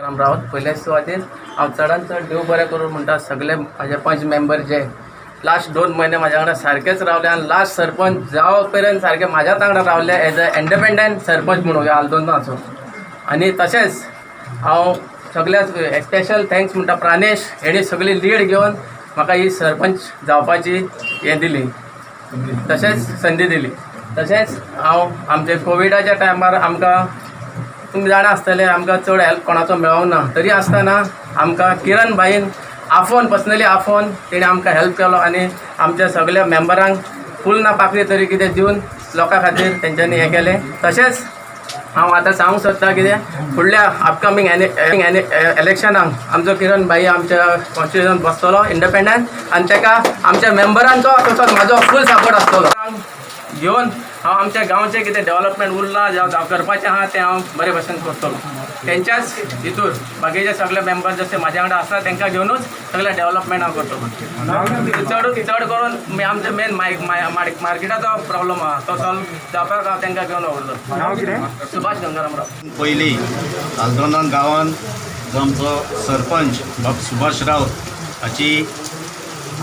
राम रावत. पयले सुवातेर हांव चडान चड देव बरें करूं म्हणटा सगळे म्हाजे पंच मेंबर जे लास्ट 2 म्हयने म्हाज्या वांगडा सारकेच रावले आनी लास्ट सरपंच जावं पर्यंत सारके म्हाज्याच वांगडा रावले, एज अ इंडिपेंडंट सरपंच म्हणून आल्दोनाचो. आनी तशेंच हांव सगळ्या स्पेशल thanks म्हणटा प्राणेश, हेणी सगळी लीड घेवन म्हाका ही सरपंच जावपाची हें दिली, तशेंच संदी दिली. तशेंच हांव आमचे कोविडाच्या टायमार आमकां तुमी जाणा आसतले, आमकां चड हेल्प कोणाचो मेळोंक ना. तरी आसतना आमकां किरण भाईन आफोवन, पर्सनली आफोवन तेणें आमकां हेल्प केलो आनी आमच्या सगल्या मेंबरांक फूल ना पाकळी तरी कितें दिवन लोकां खातीर तेंच्यांनी हें केलें. तशेंच हांव आतां सांगूंक सोदता कितें, फुडल्या अपकमींग एनी इलेक्शनाक आमचो किरण भाई आमच्या कॉन्स्टिट्युशन बसतलो इंडिपेंडंट आनी ताका आमच्या मेंबरांचो तसोच म्हाजो फूल सपोर्ट आसतलो. घेवन हांव आमच्या गांवचें कितें डेवलपमेंट उरलां जावं करपाचें आहा, तें हांव बरे भशेन करतलो तेंच्याच हितूर. बाकीचे सगळे मेंबर जशे म्हाज्या वांगडा आसा, तांकां घेवनूच सगळें डेवलपमेंट हांव करतलो. चड चड करून आमचे मेन मार्केटाचो प्रॉब्लम आहा, तो सॉल्व जावपाक हांव तांकां घेवन वावुरतलो. नाव कितें? सुभाष गंगाराम राव. पयलीं आल्दोना गांवांत जो आमचो सरपंच बाब सुभाष रावत हाची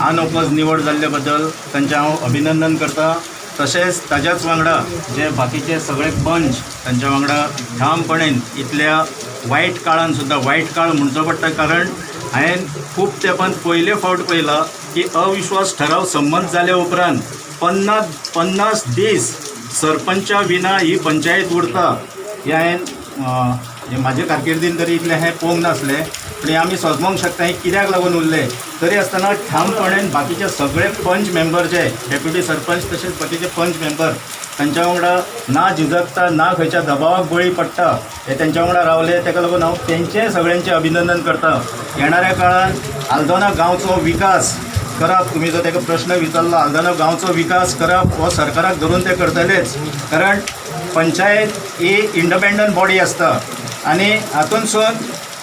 अनओपोज निवड जाल्ले बद्दल तांचें हांव अभिनंदन करता. तशेंच ताज्याच वांगडा जे बाकीचे सगळे पंच तांच्या वांगडा ठामपणेन इतल्या वायट काळान सुद्दां, वायट काळ म्हणचो पडटा, कारण हांवें खूब तेंपान पयले फावट पळयलां की अविश्वास ठराव संमत जाल्या उपरांत 50 50 दीस सरपंचा विना ही पंचायत उरता. हें हांवें हें म्हाजे कारकिर्दीन तरी इतलें हें पळोवंक नासलें, पूण हें आमी समजोंक शकता हें कित्याक लागून उरलें. तरी आसतना ठामपणेन बाकीचे सगळे पंच मेंबर, जे डेप्युटी सरपंच तशेंच बाकीचे पंच मेंबर, तांच्या वांगडा ना झिजगता, ना खंयच्या दबावाक बळी पडटा हे तेंच्या वांगडा रावले. ताका लागून हांव तेंचें सगळ्यांचें अभिनंदन करता. येणाऱ्या काळान आल्दोना गांवचो विकास करप, तुमी जो ताका प्रश्न विचारलो, आल्दोना गांवचो विकास करप हो सरकाराक धरून ते करतलेच, कारण पंचायत ही इंडिपेंडंट बॉडी आसता आनी हातूंतसून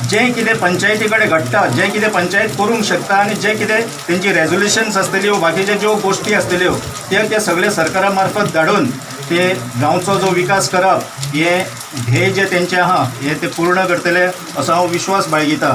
जें कितें पंचायती कडेन घडटा, जें कितें पंचायत करूंक शकता आनी जें कितें तेंची रेजोल्युशन्स आसतल्यो, बाकीच्यो ज्यो गोश्टी आसतल्यो, ते ते सगळे सरकारा मार्फत धाडून ते गांवचो जो विकास करप हें ध्येय जें तेंचें आहा, हें ते पूर्ण करतले असो हांव विश्वास बाळगिता.